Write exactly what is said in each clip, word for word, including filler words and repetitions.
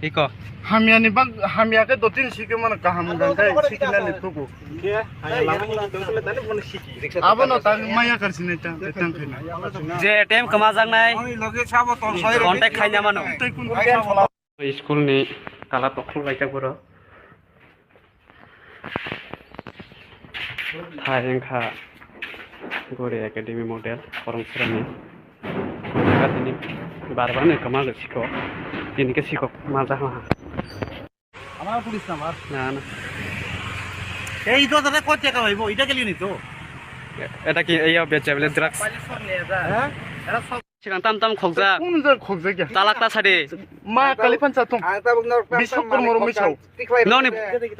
Iko. Hamya ni bak, hamya khe dotin sikhe mano kaham wngkha khe sikhe nani tuku. Abono tang maya kar sinai tang, tang khaina. Je A T M kwmajaknai contact khaina mano. School ni tala tokhol laijak borok. Hai wngkha Gori Academy model, Korongsurani. Tini bar bar ni kwma sikok. Tini khe sikok ma jaha. Amar police number. Na, na. Ei, ito tara koi taka hoibo, ita keli nito. Eta ki, ei, becha bele drugs. Hah? Sigang tam tam khokjak. Kung jak khokjak ya. Talak ta sadi. Ma kali phan chatung. Ang tabuk norok tam Bisok tam kurmo mani romwi khokjak. Chao. Noni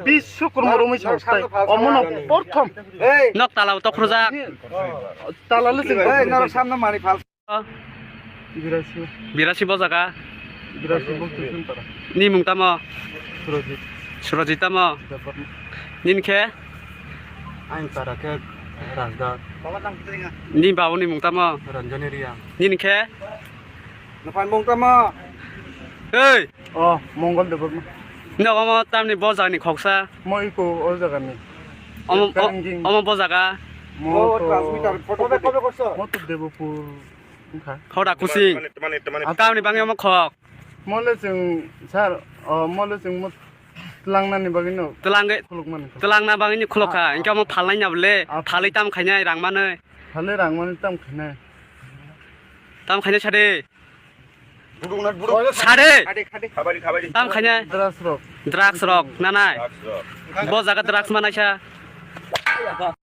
Bisok kurmo romwi chao. Norok samno phal Omono samno. Porthom. Ei. Nok tala to khurjak. Tala le sing. Ei, norok samno mani phal. Birasi. Birasi bo jaga. Birasi bo tusun para. Ni mung tamo? Surajit. Surajit tamo? Debbarma. Nin khe? Ain para khe Rajda. Ni babu ni mung tamo? Ranjani Riya. Nin khe? Nokhan mung tamo? Ei! Oh, Mongol Debbarma. Ni omo tamni bo jagani khoksa? Mo iko o jagani. Omo, o-, Karanging. Omo bo jaga? Mo to, mo to Debopur wngkha. Khoda kusi. Tamni bangwi omo khok? Mo le chwng, sir, oh, mo le chwng mo Tlangnani bagwino. Tlang ge-, khulukmani. Tlangna bagwini khulukha. Ah, ah. Hinkhe omo phalnai na bole? Ah. Phalwi tam khainai rang manwi? Phalwi rang manwi tam khainai. Tam khainai sade? Sade? Tam khainai? Drugs rok. Drugs rok, nanai? Drugs rok. Bo jaga drugs manaisa?